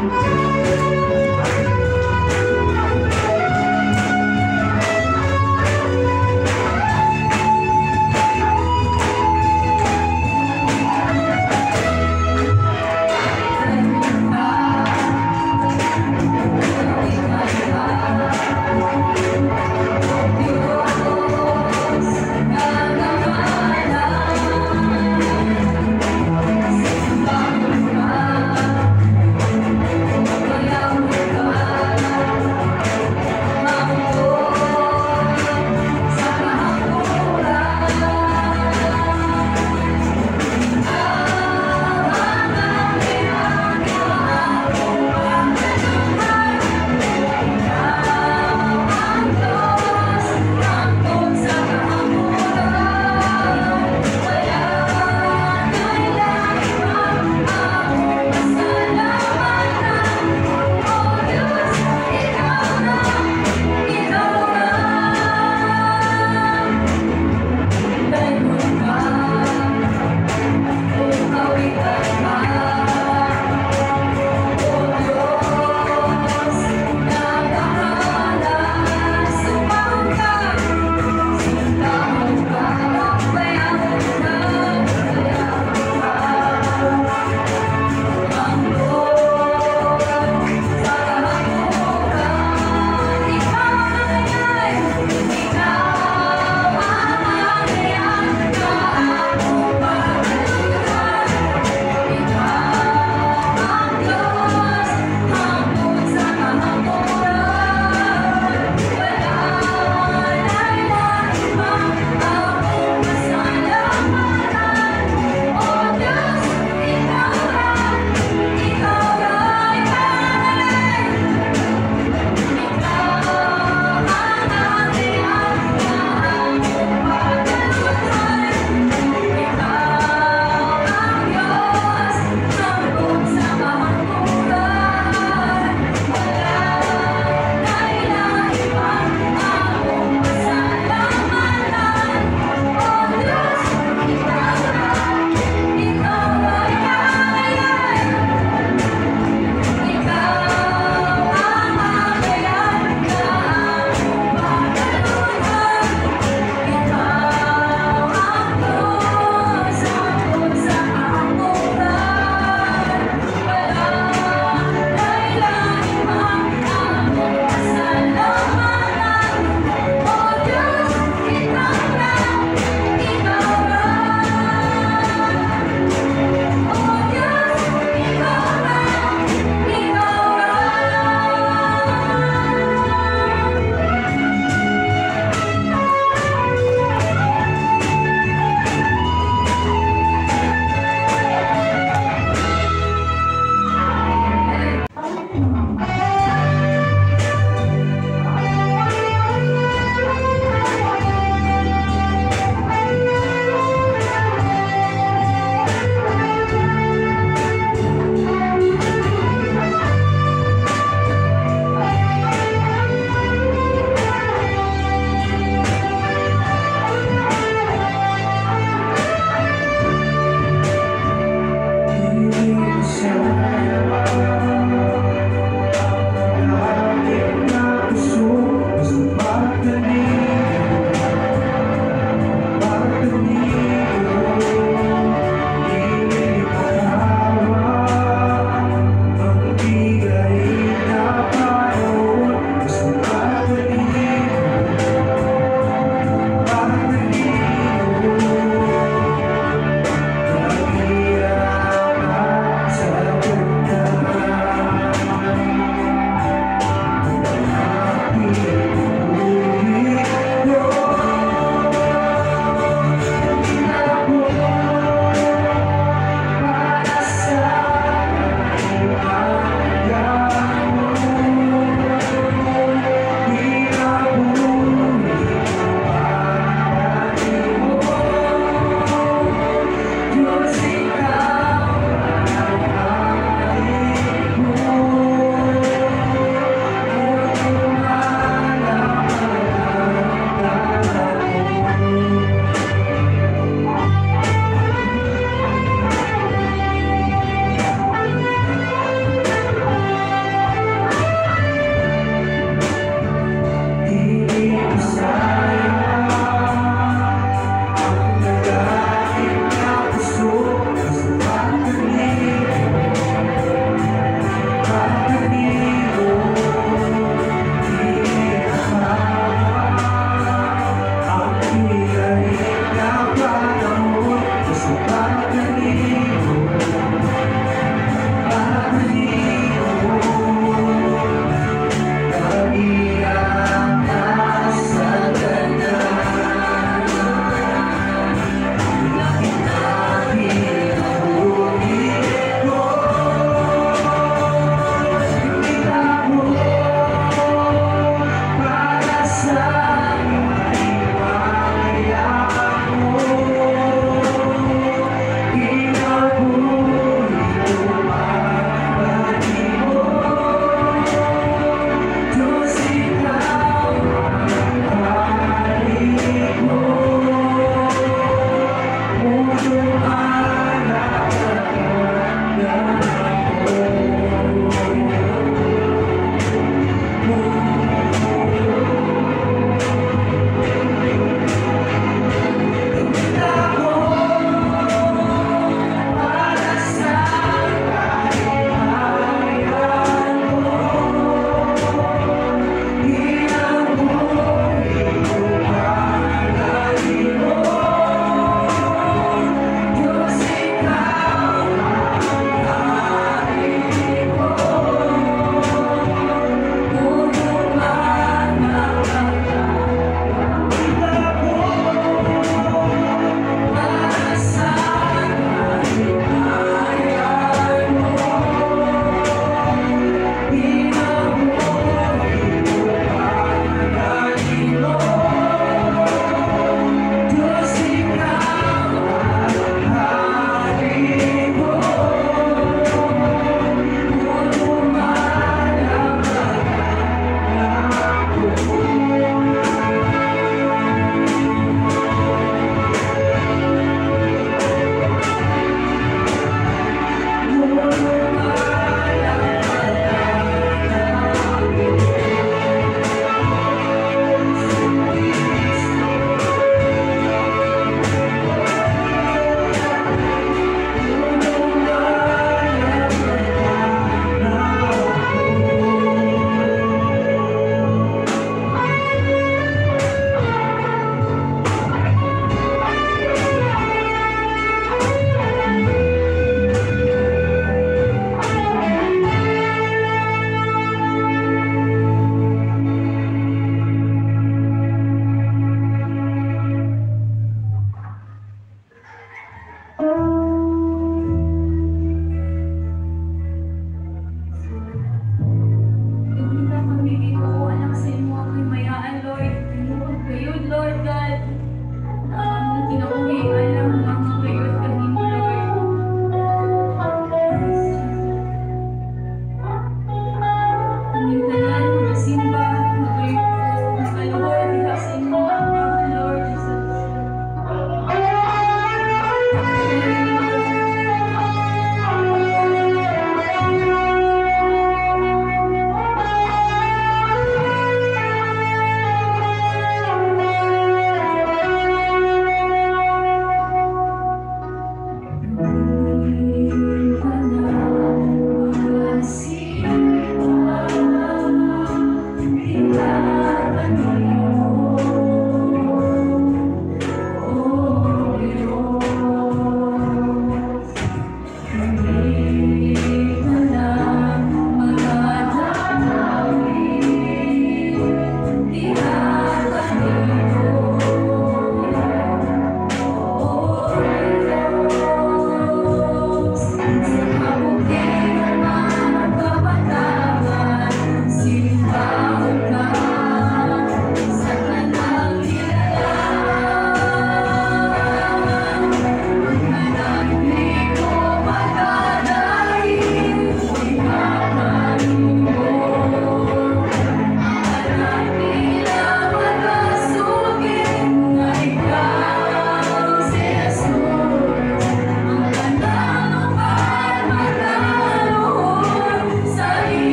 Dios.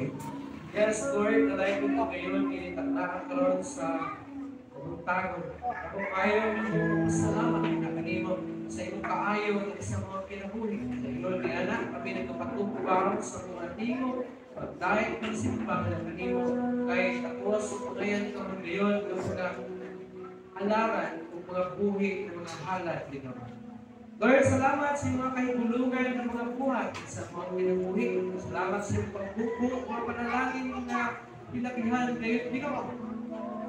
pray. Yes, Lord, nalay ko po ngayon initaktaan karon sa buntagon. Ako kayo, salamat na kanimo sa imong kaayo sa mga kinabuhi. Sa ingon ni anak, kami nagkapatubang sa mga tingog, pagdahil ng simbang na kanimo, kay tapos ngayon karon ngayon ng mga halaran o mga buhi ng mga halad, Ginoo. Lord, salamat sa mga kahibulugan ng mga buhat sa mga kinabuhi. Salamat sa iyong pagbuko, mga panalangin nga pinakihan ngayon, Ginoo.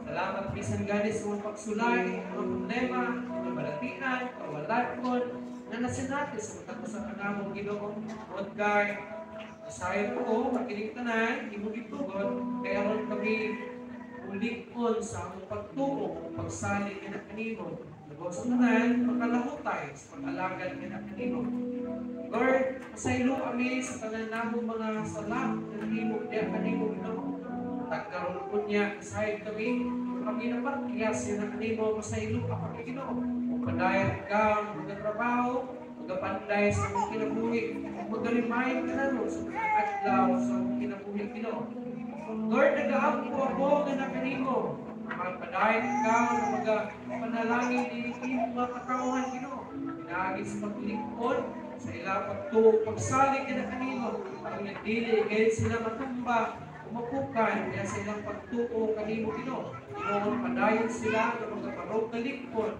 Salamat bisan gani sa mga pagsulay, mga problema, mga balatian, kawalan na nasinati sa matag usa kanamo, Ginoo. Lord kay asayon ko, makinig tanan, imo gitugot, kay aron kami ulikon sa among pagtuo, pagsalig nga kanimo. Lubos sa tanan, makalahutay sa pag-alagad nga kanimo. Lord, pasaylo kami sa tanan namong mga sala nga nahimo diya kanimo, Ginoo. Tagkaroon po niya, kasayod kami, kami napatyas nga kanimo, pasaylo ka kami, Ginoo. Ug padayon ka mga trabaho, magapanday sa among kinabuhi, magalimay ka namo sa mga adlaw sa among kinabuhi, Ginoo. Lord, nagaampo ako nga na kanimo. Magpadayon ka na magapanalangin ini imong mga katawhan, Ginoo. Pinaagi sa paglingkod, sa ilang pagtuo, pagsalig na kanimo. Ang dili gayud sila matumba, umapukan kaya sa ilang pagtuo kanimo, Ginoo. Ginoo, padayon sila nga magabarog kalikod,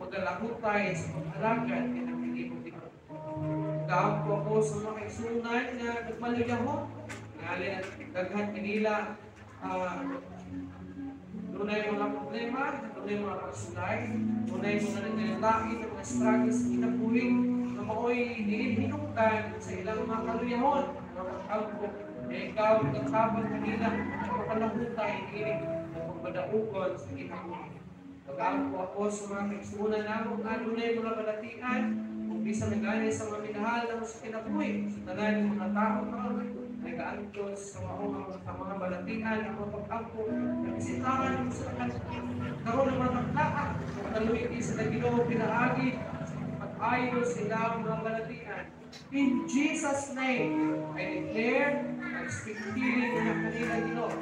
magalahutay sa pag-alagad kay kanimo, Ginoo. Nagaampo ako sa mga kaigsuonan nga nagmaluyahon. Ngali daghan kanila dunay mga problema, dunay mga pagsulay, dunay mga naglalaki ng mga struggles sa kinabuhi na mao'y hinungdan sa ilang mga kaluyahon, mga pag-ampo. Kaya ikaw nagtabang kanila makalahutay niini ng pagpadaugon sa kinabuhi. Nagaampo ako sa mga kaigsuonan namo nga dunay mga balatian kung bisan nagani sa mga minahal namo sa kinabuhi, sa tanan mga tao karon nagaantos sa mga balatian ang mga pag-ampo nabisitahan mo sa karon ng mga taklaan makaluwiti sa Ginoo pinaagi sa pag-ayo sa ilang mga balatian. In Jesus' name, I declare and speak healing na kanila, Ginoo.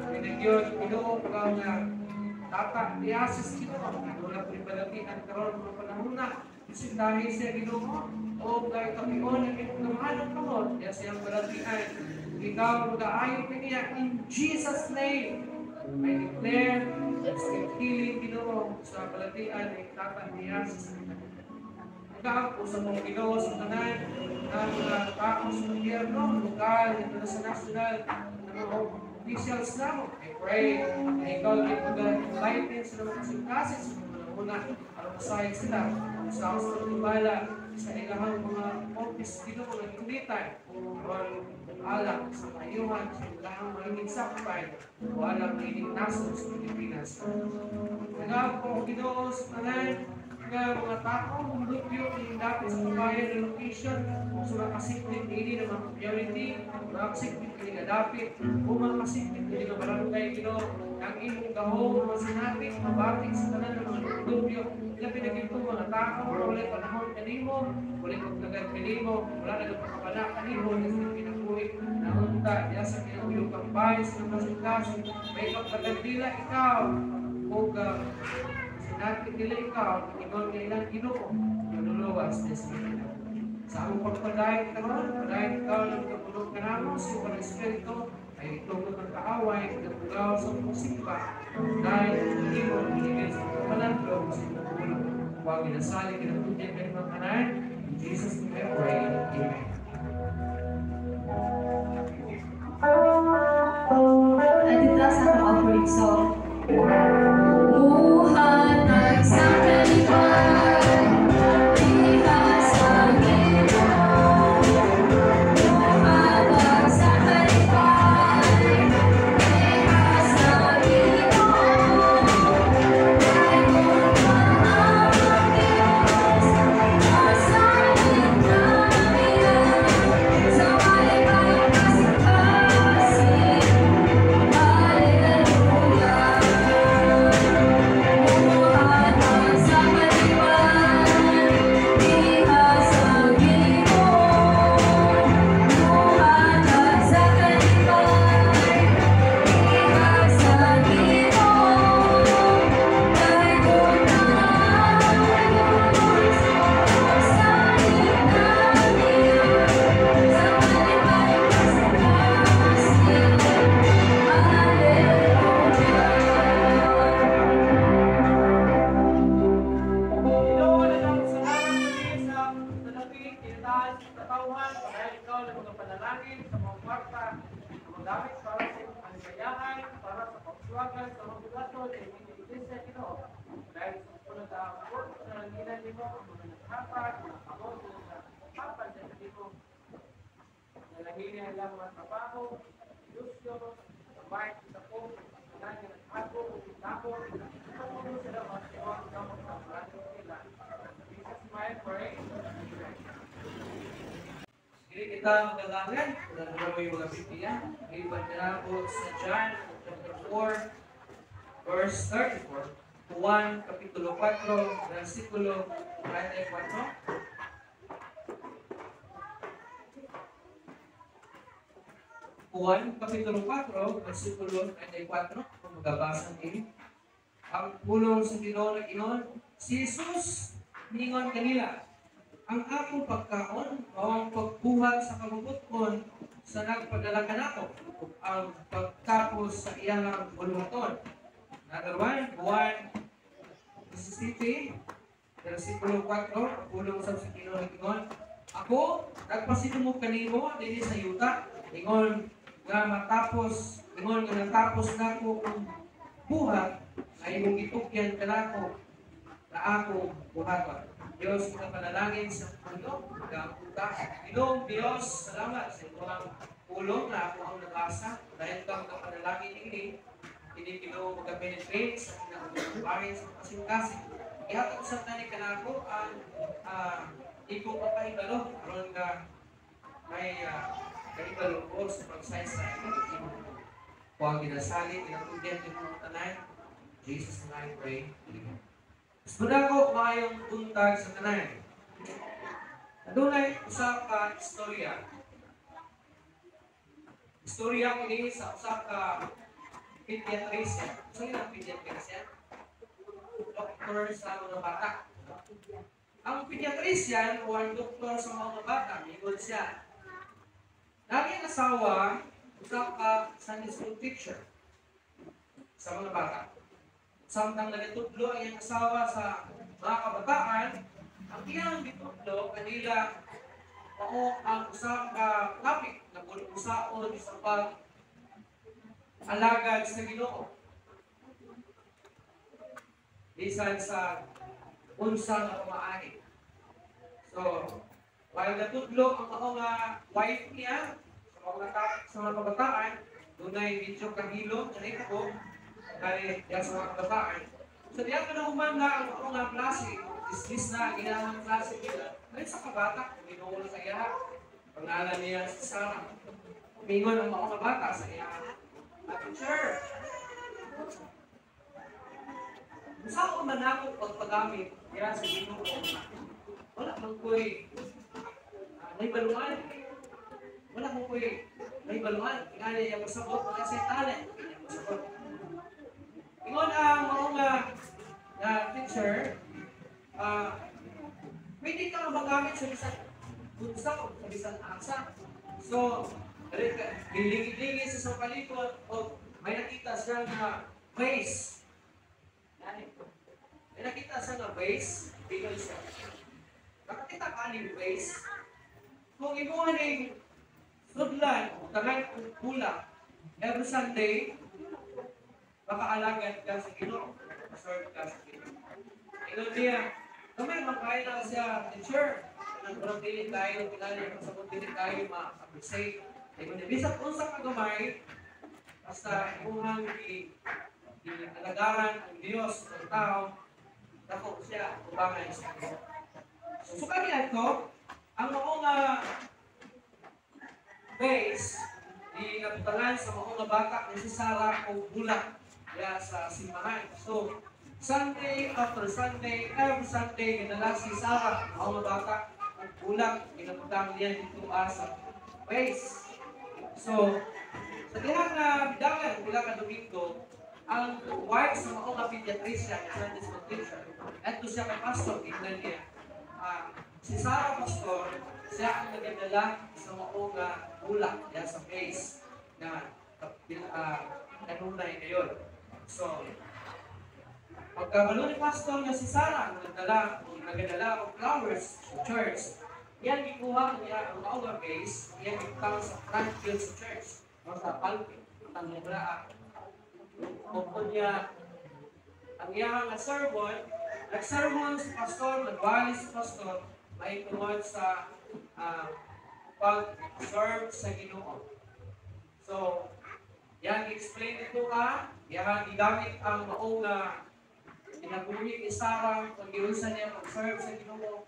Pinagyon, Ginoo, ikaw nga tata ni Asis, Ginoo, wala po yung balatian karon mga panahon na bisitahin siya, Ginoo, o kay kapion ang imong gamahanong kamot diya siyang balatian. Ikaw mag-aayo kaniya. In Jesus' name, I declare and speak healing, Ginoo, sa balatian ng tata ni Asis. Nagaampo sa mga Ginoo sa tanan ng mga tao sa gobyerno, lokal, dito na sa national, ng mga officials namo. I pray na ikaw din mag-enlighten sa mga kasing-kasing sa mga una aron masahin sila sa sa sa ilang mga office, Ginoo, nga gilitan aron alang sa kaayuhan sa ilang mga sakpan o alang ining nasod sa Pilipinas. Nagaampo, Ginoo, sa tanan nga mga tao mulupyo ning dapit sa kabayan na location kung sa mga kasikbit ini ng mga community, mga kasikbit ini nga dapit o mga kasikbit ini nga barangay, Ginoo, ang imong gahom masinati mabati sa tanan ng mga mulupyo, labi na gyud mga tao nga walay panahon kanimo, walay pagtagan kanimo, wala nagpakabana kanimo sa kinabuhi na unta diya sa kinauyog bahay sa kasing-kasing may pagtagan nila ikaw ug sinati nila ikaw ingon nga ilang Ginoo manluluwas sa kinabuhi. Sa among pagpadayon karon, padayon ikaw ng kapulong kanamo sa iyong Espiritu ay itugod ng kaaway nagpugaw sa pagsimba dahil hindi mo binigay sa palandong sa iyong pulong. Huwag ginasali kinabuhi kayo mga kanan. In Jesus' name I pray. Amen. At dito sa akong offering song. Muhatag sa kalipay, diha sa Ginoo. Muhatag sa kalipay, diha sa Ginoo. Kay kung maamang Diyos, masalit na sa malipay kasing-kasing. Hallelujah. Katubagan sa mga buhaton sa imong iglesia, Ginoo. Dahil sa puno sa akong sa nanginan nimo ang mga naghatag, mga kamot, mga hapad sa nimo. Nalahini ang ilang mga trabaho, negosyo, sa bahay sa ko, tanan nga naghago, tabo, patuloy sila mga tiwag sa mga nila. Jesus my pray. Amen. Dili kita magalangan, wala na mo yung mga Biblia. Iban na po sa John chapter 4, verse 34. Juan kapitulo 4, versikulo 34. Juan kapitulo 4, versikulo 34. Kung magabasa niyo. Ang pulong sa Ginoo nag-ingon, si Jesus ningon kanila, ang akong pagkaon mao ang pagbuhat sa kabubut-on sa nagpadala kanako ug ang pagtapos sa iyang buluhaton. Another one, Juan 17, versikulo 4, ang pulong sa Ginoo nag-ingon, ako nagpasinumog kanimo dinhi sa yuta, ingon nga matapos, ingon nga natapos nako ang buhat ay imong gitugyan kanako na ako buhaton. Diyos, mga panalangin sa pulong, gapunta. Ginoong Diyos, salamat sa iyong pulong na ako ang nabasa. Dahil kang kapanalangin ini, hindi Ginoo magka-penetrate sa kinahanglan bahin sa kasing-kasing. Ihatag sa tani kanako ang ikong pagkahibalo aron nga may kahibalo ko sa pagsaysay. Kung ang ginasali, ginatugyan din mo tanan. Jesus and I pray. Amen. Gusto na ko maayong buntag sa tanan. Adunay usa ka istorya. Istorya kini sa usa ka pediatrician. Usa ang pediatrician? Doktor sa mga bata. Ang pediatrician o ang doktor sa mga bata, ingon siya. Naging asawa, usa ka Sunday school teacher sa mga bata. Samtang nagatudlo ang iyang asawa sa mga kabataan, ang iyang gitudlo kanila mao ang usa ka topic na usaon sa pag-alagad sa Ginoo. Bisan sa unsa nga pamaagi. So, while natudlo ang mao nga wife niya sa mga topic sa mga kabataan, dunay medyo kahilom nga nahitabo kay diya sa mga kabataan. So diya ka na human na ang mga klase, dismiss na ang ginahang klase nila. Ay sa kabata, Ginoo sa iya. Pangalan niya si Sarah. Mingon ang mga bata sa iya. Teacher, unsa ko man ako pagpagamit diya sa Ginoo? Wala man ko'y naibaluan. Wala man ko'y naibaluan. Ingani iya pasabot mga sa talent. Pasabot. Ingon ang mga na teacher, pwede ka magamit sa bisan unsa o sa bisan asa. So, gilingi-lingi sa sa palikod o may nakita siya nga vase. May nakita siya nga vase, tingnan siya. Nakakita ka ning vase. Kung imuha ning sudlan o tanan og bulak every Sunday, makaalagad ka sa Ginoo, serve ka sa Ginoo. Ingon niya, kamay makain lang siya, teacher. Nang kurang dili tayo, tinali ang sabot dili tayo ma-appreciate. Ingon niya, bisag unsa ka gamay, basta imuhang gialagaran ang Dios ng tao, dako siya ubangan sa Ginoo. So kani ato, ang mao nga base ginabutangan sa mao nga bata ni si Sarah og bulak ya sa simbahan. So, Sunday after Sunday, every Sunday, ginala si Sarah, ang mga bata, ang bulak, ginabutang niya dito sa base. So, sa dihang na bidangan, pila ka Domingo, ang wife sa mga pediatrician, Sunday school teacher, eto siya kay pastor, tingnan niya. Si Sarah pastor, siya ang nagadala sa mga bulak niya sa base na kanunay ngayon. So, pagkabalo ni pastor nga si Sarah, nagadala og flowers sa church, iyan gikuha niya ang mga base, iyan gibutang sa front field sa church, o sa pulpit, ang mura. Ug niya ang iyang nga sermon, nag-sermon si pastor, nagwali si pastor, mahitungod sa pag-serve sa Ginoo. So, yang explain ito ka, yang gigamit ang maong nga kinabuhi ni Sarah, pag giunsa niya pag-serve sa Ginoo,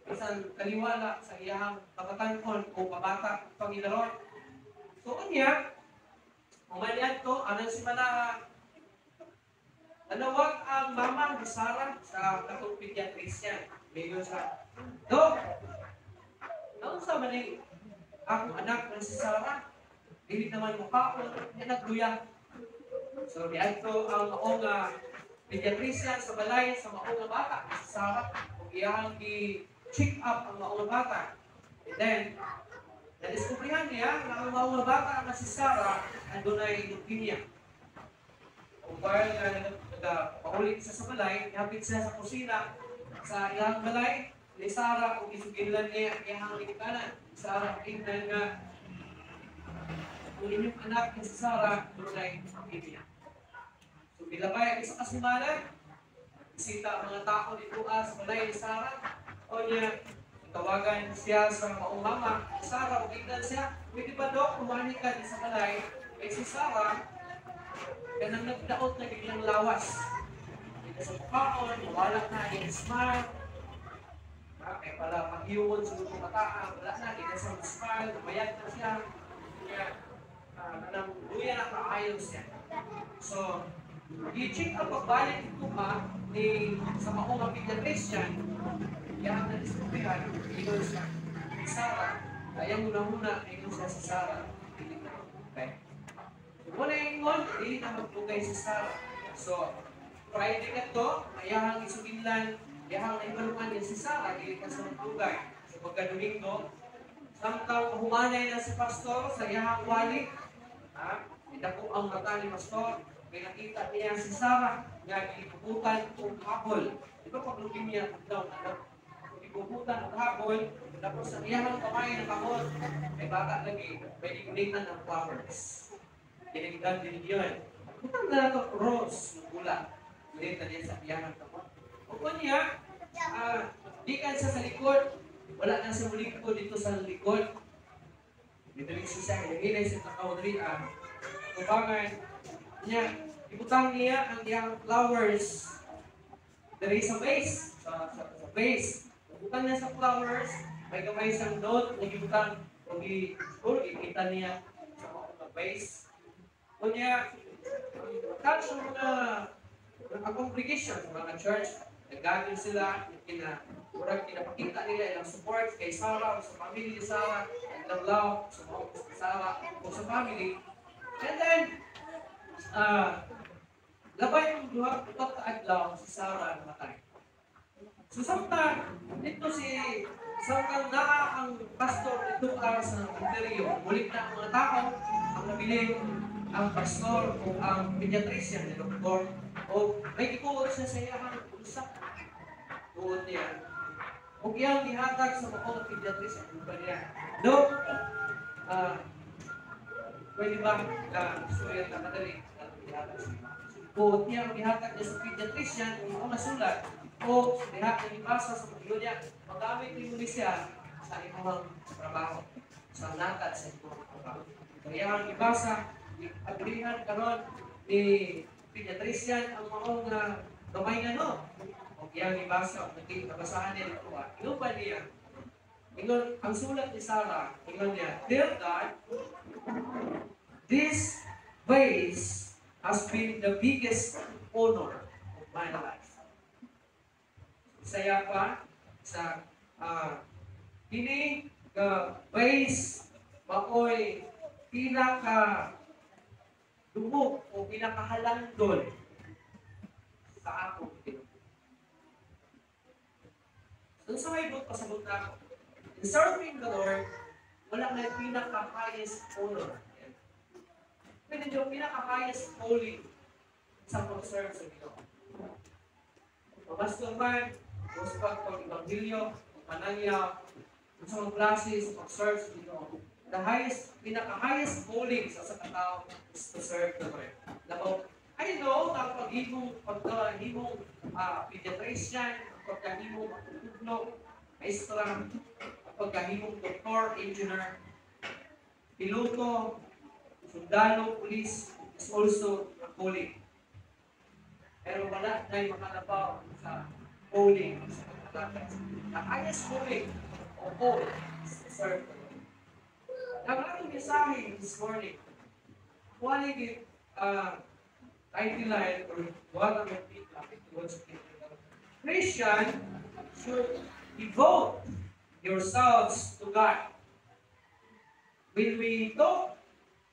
bisan kaliwala sa iyang kabatanon o kabata pangidaron. So unya, human to, anang simana, nanawag ang mama ni Sarah sa katong pediatrician. Mayon sa, "Dok, naunsa man ni akong anak na si Sarah? Dili naman mukaon, niya nagluya." So niadto ang maong pediatrician sa balay sa maong nga bata, si Sarah, ug iyang gi-check up ang maong nga bata. And then, nadiskubrihan niya nga ang maong nga bata nga si Sarah andunay leukemia. Ug while nga nagpaulit siya sa balay, nihapit siya sa kusina sa iyang balay ni Sarah ug isugilan niya ang iyang ginikanan. "Sarah, tingnan nga ang inyong anak na si Sarah dunay leukemia." So bilabay ang isa ka semana, bisita ang mga tao dito sa balay ni Sarah. O niya, tawagan siya sa maong mama ni Sarah ug ingnan siya, "Pwede ba, Dok, kumani ka di sa balay? Kay si Sarah, kanang nagdaot na biglang lawas. Hindi sa mukaon, wala na yung smile. Kaya pala pag-iwan sa mga kabataan, wala na, hindi na sa smile, lumayag na siya. Kaya, kanang luya na kaayo siya." So, i-check ang pagbalik ito ka ni sa maong nga pediatrician, yan ang nadiskubrihan, ingon siya, si Sarah, kaya muna-muna, ingon siya sa Sarah, dili na. Okay? Wala ingon, dili na magdugay si Sarah. So, Friday ka to, ayahang isuginlan, ayahang naibalungan niya si Sarah, dili ka sa magdugay. So, pagka Domingo, samtang humanay na si pastor sa iyahang wali, ha, idako ang mata ni pastor, may nakita niya si Sarah nga gibubutan og habol. Di ba pag leukemia, daw, ano, gibubutan og habol, tapos ang iyahang kamay na kamot, may bata lagi, may gigunitan ng flowers. Tinigdan din yun. Butang na ito, rose, ng bula. Gunitan niya sa iyahang kamot. O kunya, gikan siya sa likod, wala na sa mulikod dito sa likod. Dito siya, hinay sa takaw diri tubangan niya, ibutang niya ang iyang flowers diri sa vase, sa vase. Ibutang niya sa flowers, may gamay siyang note na gibutang o siguro gikita niya sa mga vase. Kunya, touch ang mga congregation sa mga church, nag-gather sila, murag kinapakita nila ilang support kay Sarah o sa family ni Sarah, ilang love sa mga Sarah o sa family. And then, labay ang duha upat ka adlaw, si Sarah namatay. So samtang dito si samtang naa ang pastor dito sa Ontario, mulik na ang mga tao, ang nabilin ang pastor o ang pediatrician ni doktor o may gikuot siya sa iyang bulsa. Tuod niya. Ug iyang gihatag sa mga pediatrician ba niya. "Dok, pwede ba na suyat na madali gihatag sa Tuod niya, ang gihatag niya sa pediatrician kung ako nasulat o diha niya gibasa sa mga niya, magamit nimo ni siya sa imong trabaho, sa natad sa imong trabaho." Kaya ang gibasa, agrihan karon ni pediatrician ang maong gamay nga no. O iyang gibasa, o nabasahan niya dito. Ingon pa niya, ingon, ang sulat ni Sarah, ingon niya, "Dear God, this vase has been the biggest honor of my life." Saya pa sa kini nga vase maoy pinaka dumok o pinakahalandon sa akong kinabuhi. So sa may book, pasabot na ako. In serving the Lord, wala na pinaka-highest honor. Pwede nyo, pinaka-highest calling sa pag-serve sa Ginoo. Pamasto man, o sa pag-ebanghelyo, panangyaw, sa mga klase sa pag-serve sa Ginoo. The highest, pinaka-highest calling sa katao is to serve the Lord. Labaw, ay ang pagkahimong pediatrician, ang pagkahimong matutudlo, maestra, ang pagkahimong doktor, engineer, piloto, sundalo, police is also a calling. Pero wala na makalabaw sa calling sa pag-alagad. The highest calling of all is to serve the Lord. Ang atong mensahe this morning, kuha ni title line or buhat ang Christian should devote yourselves to God. When we talk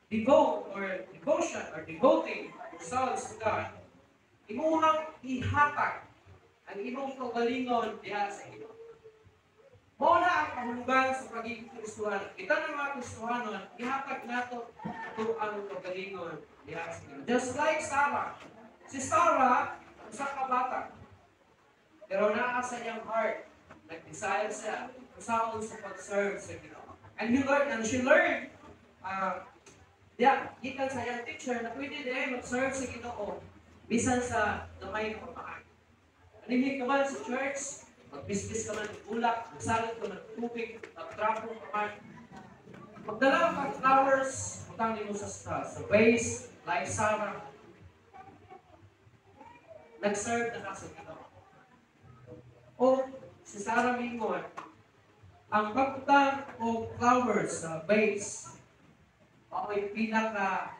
devote or devotion or devoting yourselves to God, imuhang ihatag ang imong kaugalingon diha sa Ginoo. Mao na ang kahulugan sa pagiging Kristohano. Kita ng mga Kristohanon, ihatag nato ito ang kaugalingon diha sa Ginoo. Just like Sarah. Si Sarah, usa ka bata. Pero naa sa iyang heart, nag-desire siya usaon sa pag-serve sa Ginoo. And she learned, yeah, gikan sa iyang teacher na pwede din mag-serve sa Ginoo bisan sa gamay nga pamaagi. Manilhig ka man sa church, magbisbis ka man ng bulak, magsalot ka man ng tubig, magtrapo ka man. Magdala ka ng flowers, butang nimo sa vase, like Sarah. Nag-serve na ka sa Ginoo. O si Sarah mingon, ang pagbutang og flowers sa vase, mao'y pinaka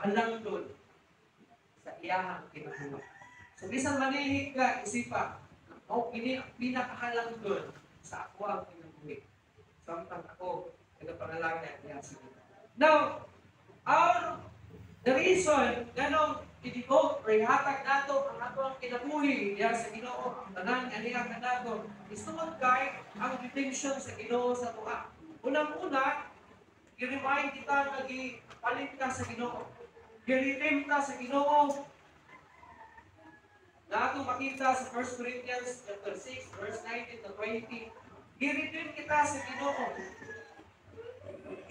halangdon sa iyahang kinabuhi. So bisan manilhig ka, isipa, mao kini ang pinakahalangdon sa ako ang kinabuhi. Samtang ako nagapangalaga diha sa Ginoo. Now, the reason nganong i-devote or ihatag nato ang ato ang kinabuhi diha sa Ginoo, ang tanan nga niya kanato, is tungod kay ang redemption sa Ginoo sa atoa. Unang-una, gi-remind kita nga gipalit ka sa Ginoo. Gi-redeem ta sa Ginoo. Na ato makita sa 1 Corinthians chapter 6 verse 19 to 20, gi-redeem kita sa Ginoo.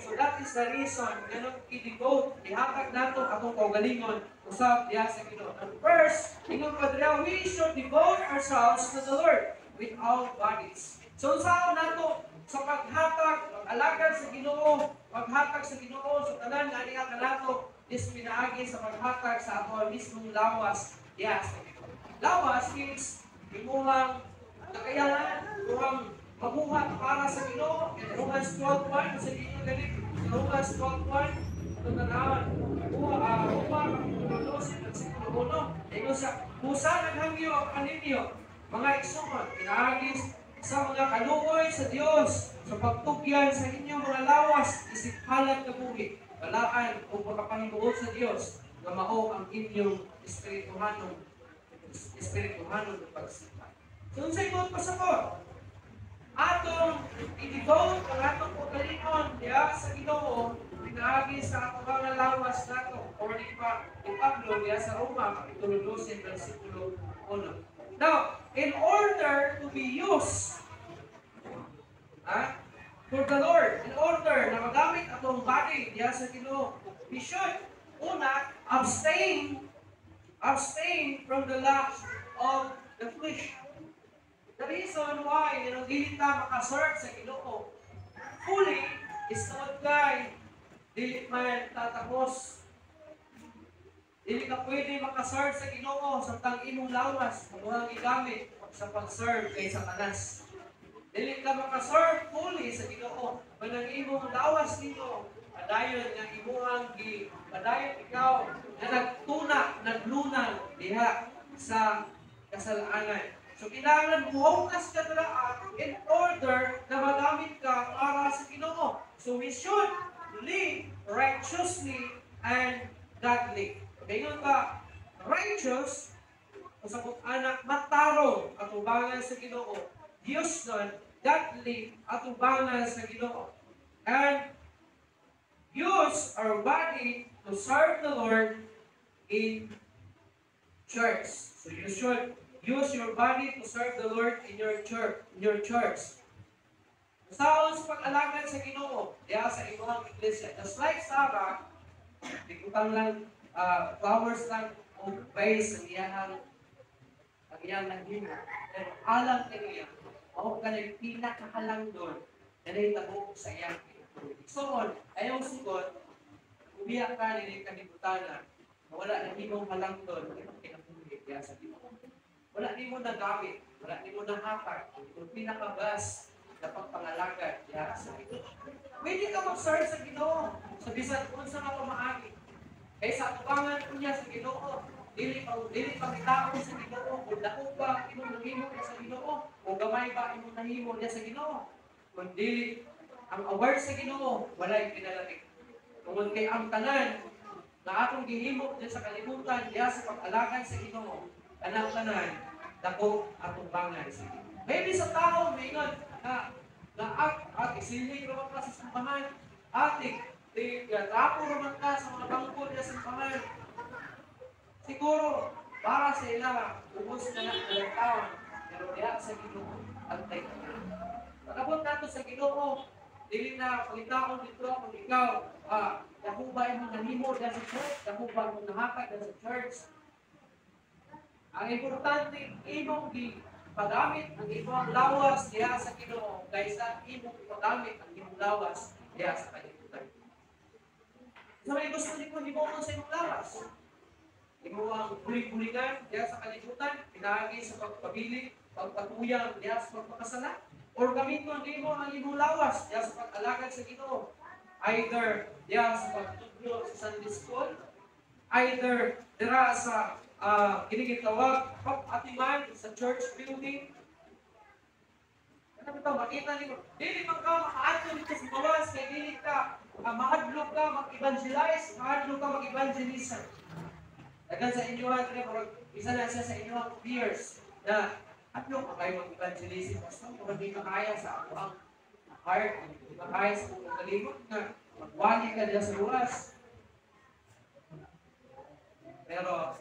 So that is the reason nganong i-devote, ihatag nato atong kaugalingon usab diha sa Ginoo. And first, ingon pa dira, we should devote ourselves to the Lord with our bodies. So unsaon nato sa paghatag, pag-alagad sa Ginoo, paghatag sa Ginoo sa tanan nga niya kanato is pinaagi sa paghatag sa ato mismong lawas diha sa Ginoo. Lawas is imuhang kakayahan, imuhang mabuhat para sa Ginoo. In Romans 12:1, sa Ginoo ganit, sa Romans 12:1, ito tanawon, Roma, Kapitulo 12, versikulo 1, ingon sa, "Busa naghangyo ako kaninyo, mga igsoon, pinaagi sa mga kaluoy sa Dios sa pagtugyan sa inyong mga lawas isip halad nga buhi, balaan o pagkapahimuot sa Dios nga mao ang inyong espirituhanon nga pagsimba." So unsay buot pasabot? Atong i-devote ang atong kaugalingon diha sa Ginoo pinaagi sa atong mga lawas nato, according pa ni Pablo diha sa Roma kapitulo 12 versikulo 1. Now, in order to be used for the Lord, in order na magamit atong body diha sa Ginoo, we should una abstain from the lust of the flesh. The reason why dili ta makaserve sa Ginoo fully is tungod kay dili man tatapos. Dili ka pwede makaserve sa Ginoo samtang imong lawas ang gigamit sa pag-serve kay Satanas. Dili ka makaserve fully sa Ginoo kung ang imong lawas nimo padayon nga imuhang gi padayon ikaw nga nagtuna, naglunang diha sa kasalanan. So kailangan muhugas ka dira in order na magamit ka para sa Ginoo. So we should live righteously and godly. Ingon ka, righteous, pasabot ana, matarong atubangan sa Ginoo. Diyos nun, godly atubangan sa Ginoo. And use our body to serve the Lord in church. So you should use your body to serve the Lord in your church, in your church. Saon sa pag-alagad sa Ginoo diha sa imong iglesia. Just like Sarah, butang lang flowers lang o vase ang iyang nahimo. Pero alang kaniya, mao kanang pinakahalangdon na nahitabo sa iyang kinabuhi. So, ayaw sugot, umiyak ka nini kalibutana, na wala nahimong halangdon imong kinabuhi diya sa Ginoo. Wala nimo nagamit, wala nimo nahatag ang pinaka-best na pagpangalagad diha sa Ginoo. Pwede ka mag-serve sa Ginoo sa bisan unsa nga pamaagi. Kay sa atubangan unya sa Ginoo, dili pangitaon sa Ginoo kung dako ba ang imong nahimo niya sa Ginoo o gamay ba imong nahimo niya sa Ginoo. Kung dili ang award sa Ginoo, walay pinalapit. Tungod kay ang tanan na atong gihimo diya sa kalibutan, diya sa pag-alagad sa Ginoo, kanang tanan dako atong bangan sa Ginoo. Maybe sa tao maingon na na at at isilhig raman ka sa simbahan, ate, di trapo raman ka sa mga bangko diya sa simbahan. Siguro para sa ila ubos na na ilang taon, pero diha sa Ginoo antay ka. Pag-abot nato sa Ginoo, dili na pangitaon dito kung ikaw dako ba imong nahimo diha sa church, dako ba imong nahatag diha sa church. Ang importante, imong gipagamit ang imong lawas diha sa Ginoo kaysa imong ipagamit ang imong lawas diha sa kalibutan. Sa may gusto nimo himuon sa imong lawas. Imo ang bulig-buligan diha sa kalibutan, pinaagi sa pagpabili, pagpatuyang diha sa pagpakasala, or gamiton nimo ang imong lawas diha sa pag-alagad sa Ginoo. Either diha sa pagtudlo sa Sunday school, either dira sa kini gitawag pag-atiman sa church building. Ano bitaw makita nimo, dili man ka makaadto dito sa gawas kay dili ka mahadlok ka mag-evangelize, mahadlok ka mag-evangelism. Daghan sa inyo ha, diri murag isa na siya sa inyo fears na hadlok ka kayo mag-evangelism, basta kung di makaya sa ako ang heart, di makaya sa akong kalimot nga magwali ka diya sa luwas. Pero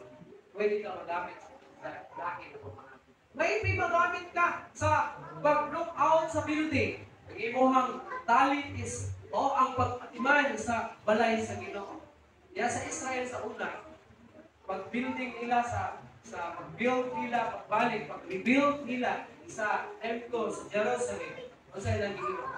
pwede ka magamit sa lahi na pamaagi. Maybe magamit ka sa pag-look out sa building. Ang imuhang talent is o ang pag-atiman sa balay sa Ginoo. Diya sa Israel sa una, pag-building nila sa pag-build nila, pagbalik, pag-rebuild nila sa templo sa Jerusalem, unsa ilang gihimo?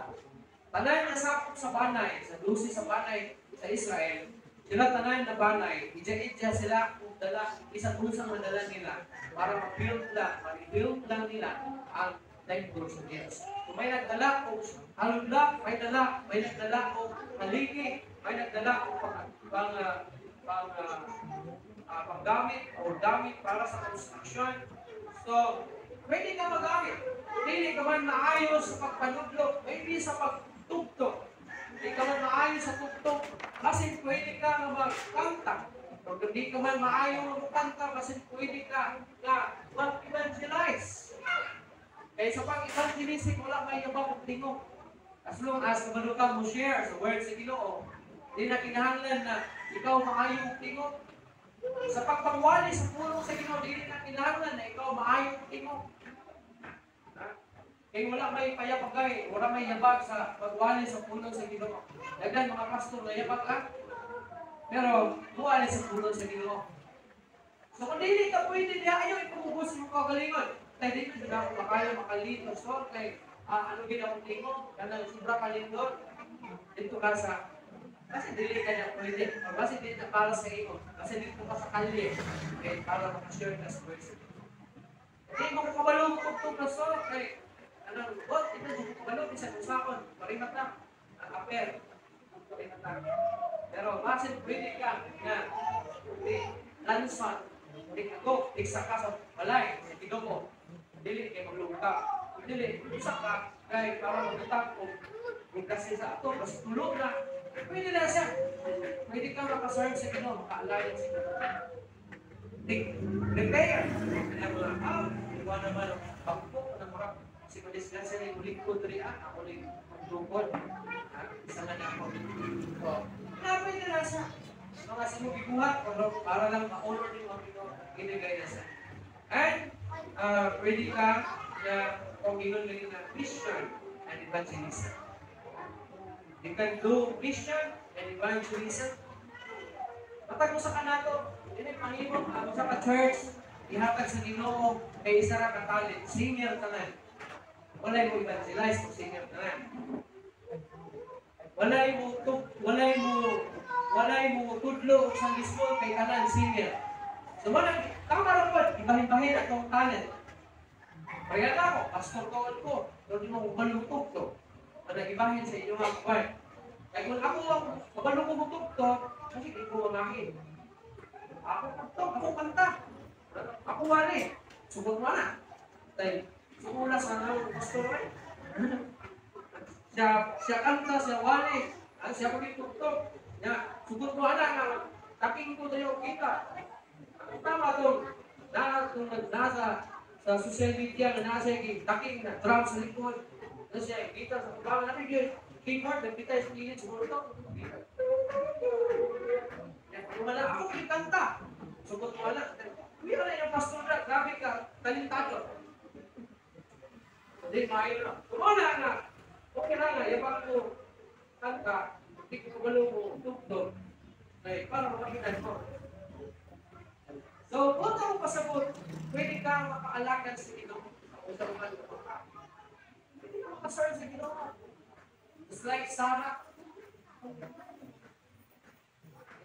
Tanan nga sakop sa banay, sa 12 sa banay sa Israel, sila tanan na banay, ija-ija sila kung dala, isang unsang madala nila para ma-build lang, ma-rebuild lang nila ang templo sa Diyos. Kung may nagdala og halula, may nagdala og haligi, may nagdala og pang panggamit o gamit para sa construction. So, pwede ka magamit. Dili ka man maayo sa pagpanudlo, maybe sa pagtugtog. Di ka man maayo sa tugtog, kasi pwede ka nga magkanta. Kung di ka man maayo nga magkanta, kasi pwede ka nga mag-evangelize. Kaya sa pag-evangelism, wala may yabag og tingog. As long as kabalo ka mo share sa word sa Ginoo, di na kinahanglan na ikaw maayo og tingog. Sa pagpangwali sa pulong sa Ginoo, dili na kinahanglan na ikaw maayo og tingog. Ha? Kay wala may payapagay, wala may yabag sa pagwali sa pulong sa Ginoo. Daghan mga pastor na yabag ah. Pero muwali sa pulong sa Ginoo. So kung dili ka pwede diha, ayaw ipamubos mo kaugalingon. Kay dili jud ako makaya maka-lead pastor kay ano gid akong tingog, kanang sobra kalindot. Dito ka sa kasi dili ka na pwede, or kasi dili na para sa imo, kasi dito ka sa kalye, kay para makashare ka sa word sa Ginoo. Hindi mo ko kabalo mo tugtog pastor kay anong bot ito mo kabalo bisan usakon, parimat na ang apel. Parimat na. Pero basin pwede ka nga di lansan, di ako, di saka sa balay, sa Ginoo. Dili kay maglungka. Dili, usa ka kay para magutang og kung kasi sa ato, basta tulog na. Pwede na siya. Pwede ka makaserve sa Ginoo, makaalagad sa Ginoo. Di, repair. Kaya mga, iwa naman ang bangko, na murag, si Madisgrasya ni ulit ko diri ah, ako ni magdukod. Ha? Isa man ako. So, na pwede na siya. Mga sinugibuhat, para lang ma-honor din ang Ginoo, ginigay na siya. And, pwede ka na kung ingon ganina, mission and evangelism. You can do mission and evangelism. Matag usa ka nato, dili mahimo ang usa ka church ihatag sa Ginoo kay isa ra ka talent, singer tanan. Walay mo evangelize kung singer tanan. Walay mo tudlo og Sunday school kay tanan singer. So mo na tama ra pod ibahin-bahin atong talent. Kaya na ako, pastor tuod ko, pero di mo kabalo to. Mana ibahin sa inyong mga kuwan. Kaya kung ako ang kabalo ko to, kasi di ko mamahin. Ako kanto, ako kanta. Ako wali. Sugot mo na. Dahil sumula sa nang pastor eh. Siya kanta, siya wali. Ang siya pagitugtog. Ya, sugot mo ana nga taking ko tayo kita. Ang tama tong na kung nasa sa social media nga nasa yung taking na drum sa likod. Na siya kita sa kubangan natin yun. Keyboard, nagpita sa gilid siguro to. Wala ako kanta. Sugot mo ana. Kuya na yung pastor na, grabe ka, talentado. Hindi, maayo na. Kumuna nga. Okay na nga, yabang ko kanta, hindi ko kabalo mo tugtog. Ay, para makahinan ko. So, kung ako pasabot, pwede ka makaalagad sa Ginoo. Sa mga ka. Pwede ka makaserve sa Ginoo. It's like Sarah.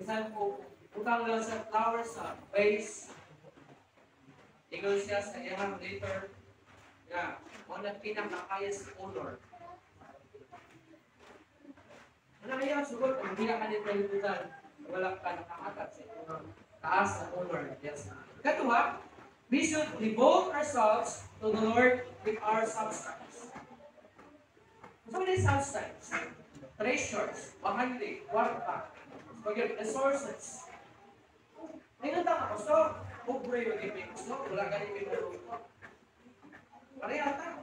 Isan po, utang lang sa flowers sa vase. Ingon siya sa iyang later nga mo na pinaka-highest honor. Ano kaya sugod kung hindi ka nito libutan, wala ka nakahatag sa iyong taas na honor. Yes. Katuwa, we should devote ourselves to the Lord with our substance. So many substance? Treasures, bahandi, kwarta, resources. Ngayon ta ka, so, pobre yung gipin. So, wala ganin may marunong. Pareha ta.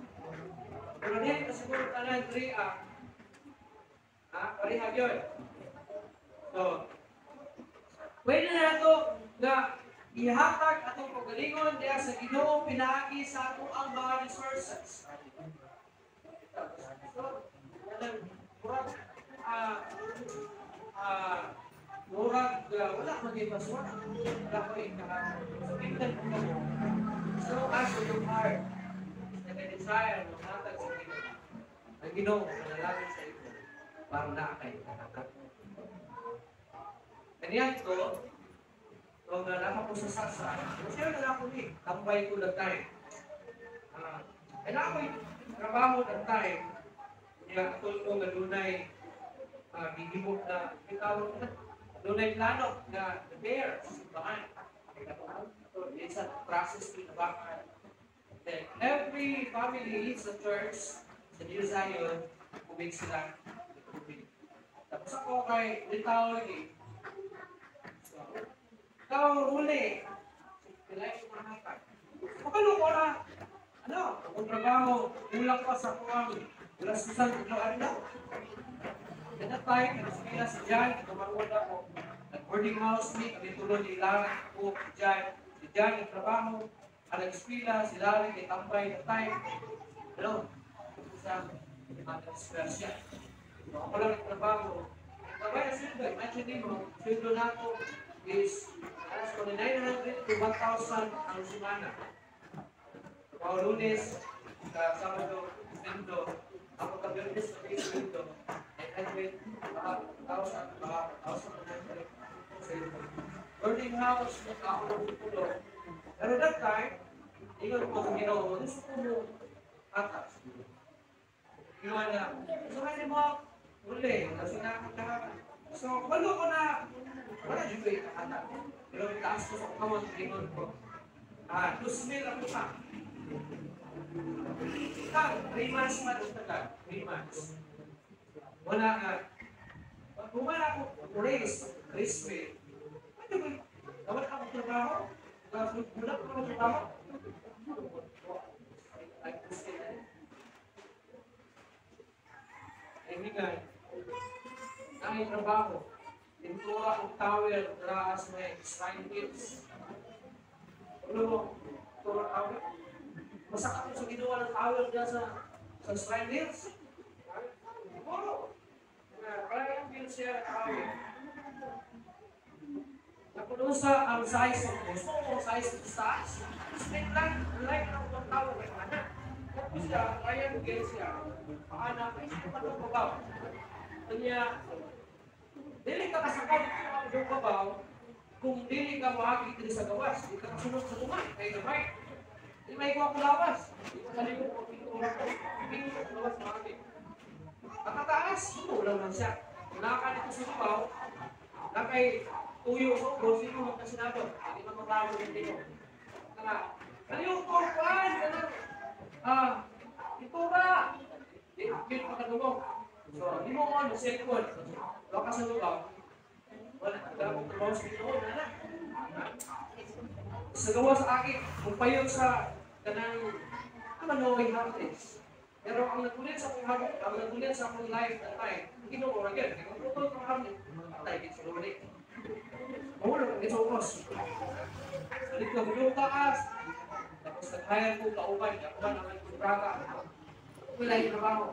Pero dili ka siguro tanan 3 ah. Ha? Pareha yun. So, pwede na nato nga ihatag atong pagalingon diya sa Ginoo pinaagi sa ato ang mga resources. So, murag murag wala maging basura. Wala ko ikaw. So, tingnan ko mo. So, as your heart, nag-desire ng hatag sa Ginoo. Ang Ginoo manalangin sa imo para naa kay kahatag. Kaniyan ko, kung nalama ko sa sasa, siya na ako ni, tambay ko that time. Kailangan ko trabaho that time, niya atol ko nga dunay gihimo na bitawon na dunay plano na repair sa simbahan. So, it's a process to nabakan. Then, every family sa church, sa New Zion, kumig sila. Kumig. Tapos ako kay litaw lagi. So, ikaw huli. Kailangan ko mahatag. Makalo ko na. Ano? Akong trabaho, kulang pa sa kuwang. Wala susan, ano, ano. At that time, nag-eskwela si Jan, tumaruan ako. Nag-boarding house me, kami tulad ni Larry ko, si Jan. Si Jan, nagtrabaho, ang nag-eskwela, si Larry, kay tambay that time. Ano? Sa nag-eskwela siya. So, ako lang nagtrabaho. Tambay na sweldo, imagine mo, sweldo na ako is alas ko 900 to 1,000 ang semana. Trabaho Lunes, ka Sabado, sweldo. Ako ka Biyernes, ka sweldo. 900, baka 1,000, baka 1,100. Sweldo. Boarding house, ako lang tutulog. Pero that time, ingon ko sa Ginoo, gusto ko mo atas. Ingon na, so kaya mo, uli, kasi nakakatawa. So, walo ko na, wala dyan ko ikahatag. Pero taas ko sa kamot, ingon ko. 2,000 ako pa. 3 months man ang tagal. 3 months. Wala nga. Pag bumala ako, raise, raise me. Ano ba? Dapat ako trabaho? Wala ko naman trabaho? Ay, gusto na. Kaibigan, ang trabaho, tintura og tower, taas may Shrine Hills. Ano mo, tura tower? Masak ako sa ginawa ng tower dyan sa Shrine Hills. Puro. Kaya yung bills siya tower. Kung sa ang size of gusto mo, ang size of taas, straight lang, like ang ubang tao kay ana. Tapos siya, triangle siya, paana, ay sa patong babaw. Kanya, dili ka kasakaw dito ang iyong babaw, kung dili ka moagi diri sa gawas, di ka kasunod sa tunga, kay gamay. Di may kuha ko lawas. Di ko kalimot ko pintura ko. Pintura ko lawas maagi. Ang kataas, wala man siya. Kung naka dito sa babaw, nakay tuyo sa ubos, sino magkasinabot? Hindi man maglaro ng dito. Kaya, ano yung kuhan? Kanang, pintura! Di, yun makadungog. So, di mo ano, cellphone. Wala ka sa lugaw. Wala, wala akong trabaho sa Ginoo, na. Sa gawa sa akin, kung payot sa kanang ano, harness. Pero ang nagulit sa akong life that time, Ginoo ra gyud. Kung putol kang harness, patay gid sa luli. Mahulog ang sa ubos. So dito, gulong taas. Tapos nag-hire ko kauban, kauban ang kontrata. Wala yung trabaho.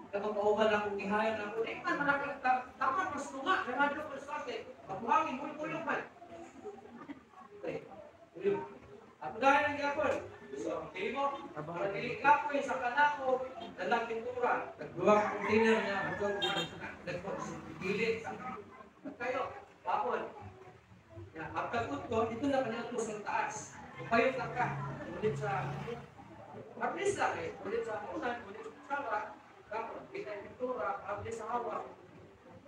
Kapag kauban akong i-hire na ako, eh man, manakita, tama, mas tunga, nangadyo ko sa akin. Pagbuhangin, mulong man. Okay, mulong. Ako dahil ang gyapon. So, dili mo, para dili kapoy sa kanako, dalang pintura, nagduwa ka container nga, nagpagilid. Kayo, bakol. Ya, pagkagut ko, dito na kanya to sa taas. Payot lang ka. Ulit sa, at least lang eh. Ulit sa unan, ulit sa kutsara, tapos kita yung pintura, at sa hawa.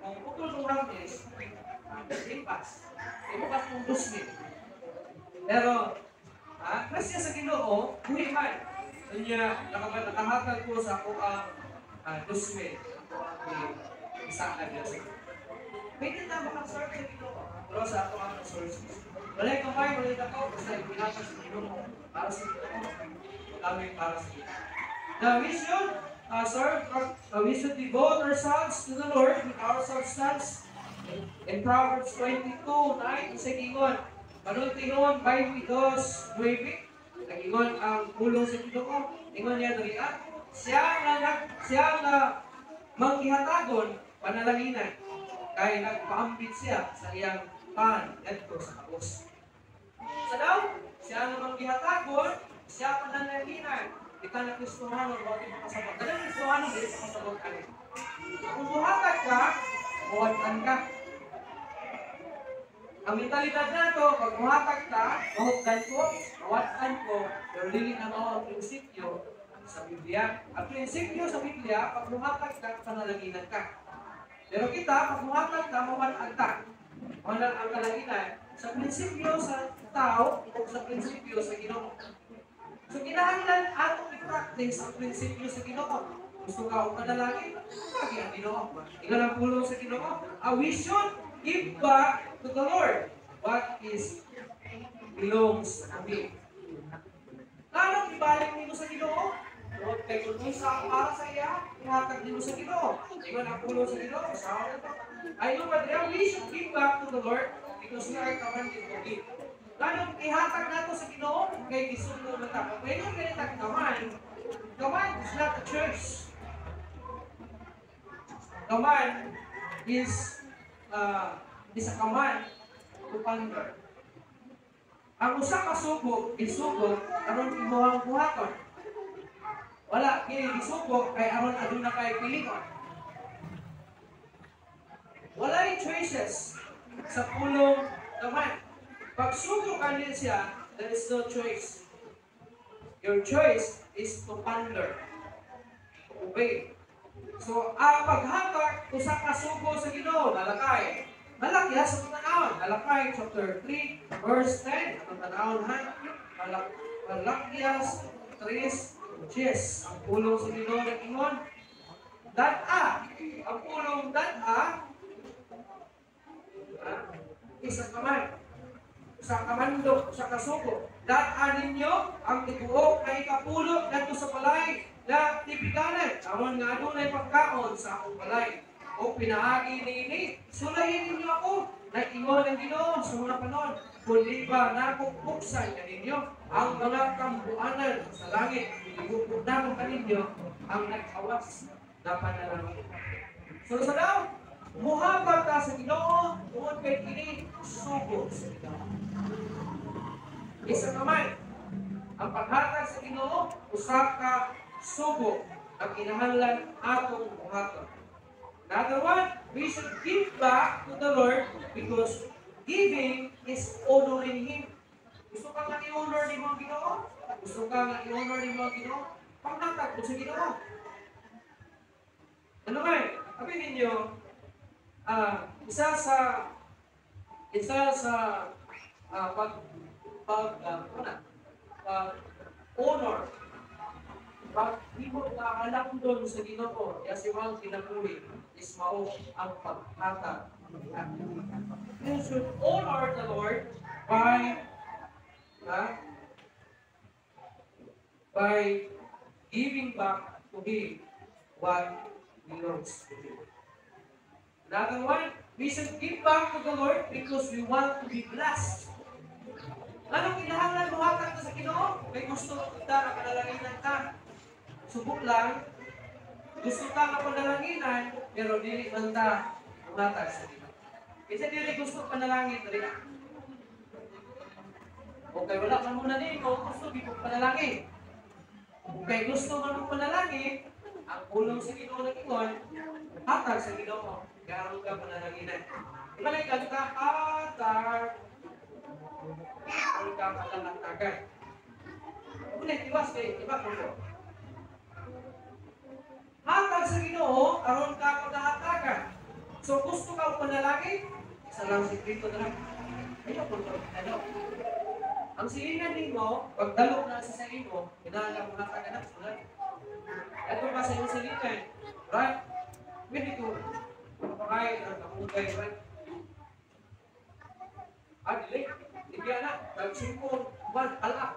Kung putol kong harness, impas. Imukas kong dusmin. Pero, grasya sa Ginoo, buhi man. Kanya, nakahatag ko sa ako ang dusmin. Ako ang isaan niya sa Pwede na makaserve sa Ginoo. Pero sa ako ang resources. Walay kamay, walay dako, basta ipinata sa Ginoo. Para sa Ginoo. Kami para sa Ginoo. Now we should devote ourselves to the Lord with our substance. In Proverbs 22:9, sa gingon, panultihon 22:9, nagingon ang pulong sa Ginoo. Ingon niya diri ah, siya nga manggihatagon panalanginan kay nagpaambit siya sa iyang pan ngadto sa kabos. Sa daw, siya nga manggihatagon, siya panalanginan. Kita na Kristohano, bakit makasabot? Kada Kristohano, dili sa kasabot ani. Kung muhatag ka, muwad-an ka. Ang mentalidad nato, pag muhatag ka, mahupdan ko, mawad-an ko, pero dili na mao ang prinsipyo sa Biblia. Ang prinsipyo sa Biblia, pag muhatag ka, panalanginan ka. Pero kita, pag muhatag ka, mawad-an ka. Wala ang kalanginan sa prinsipyo sa tao o sa prinsipyo sa Ginoo. So kinahanglan atong i-practice ang prinsipyo sa Ginoo. Gusto ka og panalangin? Lagi ang Ginoo. Ingon ang pulong sa Ginoo, we should give back to the Lord what is belongs to Him. Anong ibalik nimo sa Ginoo? Tungod kay kung unsa ang para sa iya, ihatag nimo sa Ginoo. Ingon ang pulong sa Ginoo, sa ito. I know what we should give back to the Lord because we are commanded to give. Anong ihatag nato sa Ginoo kay gisugo na ta. Pag mayroon ganitag command, command is not a choice. Command is a command to ponder. Ang usa ka sugo, gisugo aron imuhang buhaton. Wala kini gisugo kay aron aduna kay pilingon. Walay choices sa pulong command. Pag sugo ka niya siya, there is no choice. Your choice is to ponder, to obey. So, ang paghatag usa ka sugo sa Ginoo, Malakay. Malaki sa tanawon, Malakay chapter 3 verse 10. Atong tanawon ha. Malakias 3:10. Ang pulong sa Ginoo nag-ingon, dan-a. Ang pulong dan-a isa ka man. Sa kamando, sa kasugo. Dan-a ninyo ang tibuok na ikapulo ngadto sa balay na tipikanan. Aron nga adunay pagkaon sa akong balay. O pinaagi niini, sulahin ninyo ako. Nag-ingon ang Ginoo sa mga panon. Kundi ba nakong buksan kaninyo ang mga kambuanan sa langit. Ibubog nako kaninyo ang naghawas na panalangin. So sa daw, muhabag ka sa Ginoo tungod kay kini Sugo sa Ginoo. Isa pa man, ang paghatag sa Ginoo usa ka sugo ang kinahanglan atong buhaton. Another one, we should give back to the Lord because giving is honoring Him. Gusto ka nga i-honor nimo ang Ginoo? Gusto ka nga i-honor nimo ang Ginoo? Panghatag mo sa Ginoo. Ano kay? Sabi ninyo, isa sa pag pag ano na, pag honor, pag himo nga halangdon sa Ginoo, ya sa imong kinabuhi is mao ang paghatag. You should honor the Lord by giving back to Him what belongs to Him. Another one, we should give back to the Lord because we want to be blessed. Anong kinahanglan mohatag ka sa Ginoo? Kay gusto kita nga panalanginan ka. Subok lang, gusto ka nga panalanginan, pero dili man ta muhatag sa Ginoo. Kasi dili gusto panalangin dali na. Okay, wala man muna nimo, gusto di ko panalangin. Kung kay gusto man mo panalangin, ang pulong sa Ginoo nag-ingon, hatag sa Ginoo, karon ka panalanginan. Ibalik ka ka hatag, aron ka palalantagan. Ulit, iwas kay iba ko. Hatag sa Ginoo, aron ka pagahatagan. So gusto ka panalangin, isa lang sikreto na lang. Ayaw ko ano. Ang silingan nimo, pagdalo na sa imo, kinahanglan mo hatagan na sunod. Ito pa sa iyong silingan. Right? Pwede ko mapakain ang kamugay, right? Ah, dili. Ligyan na. Tag 5, 1, ala.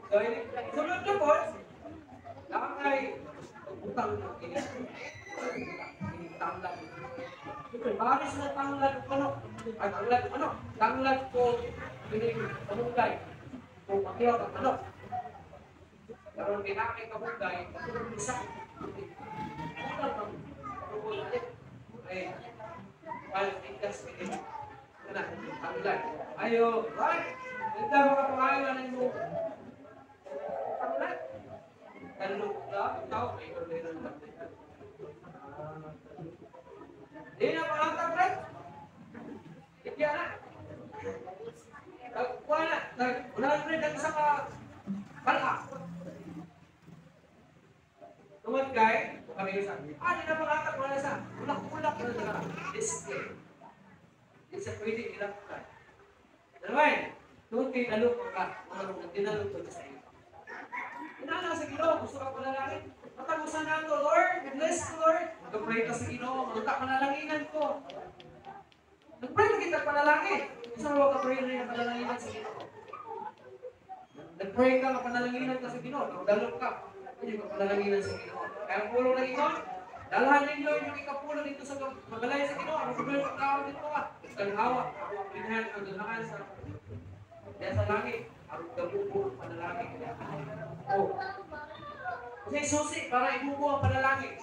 So, sunod na po, nakakay utang ng kini. Tanglad. Paris na tanglad ko ano? Ay, tanglad ano? Tanglad ko kining kamugay. Kung pakiyaw ang ano. Karon kinakay kamugay, katulad isa. Utang ang kamugay. Ay, paligtas kini. Ano, tanglad. Ayo, right? Ito mga pangalan ng mo. Tanglad. Tanlog na, ikaw, may orderan lang. Di na pangatag, right? Ikya na. Tagkuha na. Tag 100 ang isa ka pala. Tungod kay, kami sa, di na pangatag, wala sa, ulak-ulak na na display. Di sa pwede ilang ka. Dalawa, tungod kay dalok ka, mga dinalok ko sa iyo. Inana sa Ginoo, gusto ka panalangin. Matagusan na ito, Lord, bless ko, Lord. Mag-pray ka sa Ginoo, magta panalanginan ko. Nag-pray na kita panalangin. Isa mo ka pray na yung panalanginan sa Ginoo. Nag-pray ka nga panalanginan ka sa Ginoo, nagdalok ka. Hindi ka panalanginan sa Ginoo. Kaya ang pulong ng Ginoo, dalhan ninyo inyong ikapulo dito sa magalay sa Ginoo. Ang problema ng tao dito ka. Tanawa, ako ang pinhan ang dalahan sa diyan sa langit. Ang gabubo ang panalangin. Oh. Kasi susi para ibubo ang panalangin.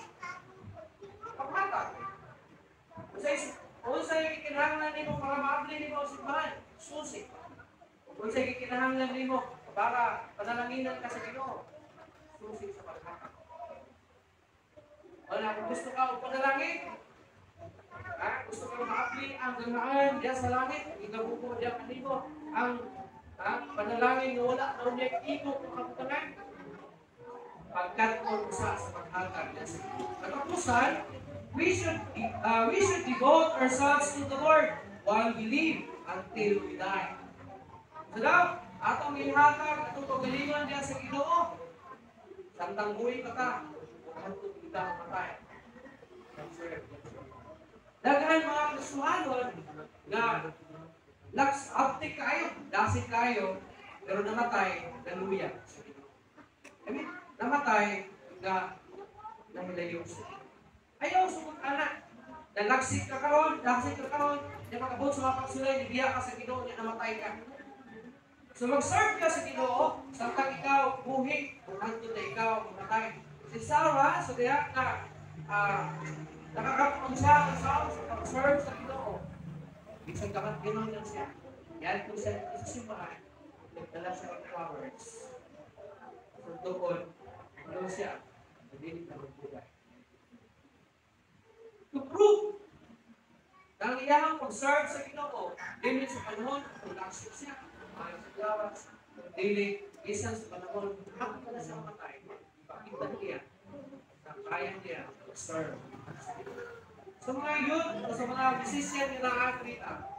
Paghatag. Kasi unsay gikinahanglan nimo para maabli nimo ang simbahan, susi. Unsay gikinahanglan nimo para panalanginan ka sa Ginoo, susi sa paghatag. Wala kung gusto ka og panalangin, gusto ka maabli ang ganaan diya sa langit, igabubo diya kanimo ang panalangin nga wala na unyag igo kung kabutangan. Pagkat-on usa sa paghatag niya sa Ginoo. Katapusan, we should devote ourselves to the Lord while we live until we die. So daw, atong ihatag atong kaugalingon diya sa Ginoo. Samtang buhi pa ta, hangtod kita mamatay. Daghan mga Kristohanon nga laks aptik kayo, dasig kayo, pero namatay, naluya sa Ginoo. I mean, namatay nga nahilayo sa Ginoo. Ayaw sumot anak. Nalaksik ka karon, laksik ka karon, di makabot sa mga pagsulay, nibiya ka sa Ginoo, niya namatay ka. So mag-serve ka sa Ginoo, samtang ikaw buhi, kung hangtod na ikaw mamatay. Si Sarah, so diha na Nakakapag siya ang sa pag-serve sa Ginoo. Bisan kamat Ginoo lang siya. Yan po siya sa simbahan, nagdala siya ng flowers. So doon, ano siya, hindi na magbugay. To prove na ang iyang pag-serve sa Ginoo, dili sa panahon, kung laksip siya, maayo sa gawas, dili, bisan sa panahon, hapit na siya matay, ipakita niya na kaya niya mag-serve. Sa mga youth, o sa mga musician nila atleta,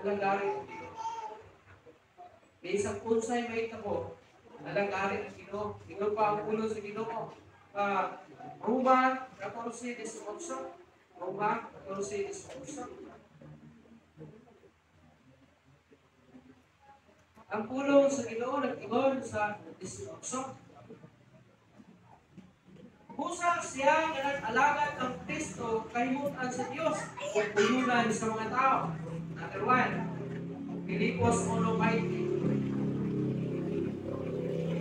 alagari ang Ginoo. May isang unsay may ako, alagari ang Ginoo. Ingon pa ang pulong sa Ginoo. Roma 14:18. Roma 14:18. Ang pulong sa Ginoo nag-ingon sa 18. Busa siya nga nag-alagad ang Kristo kahimutan sa Dios ug buyunan sa mga tao. Number 1, Filipos 1:20.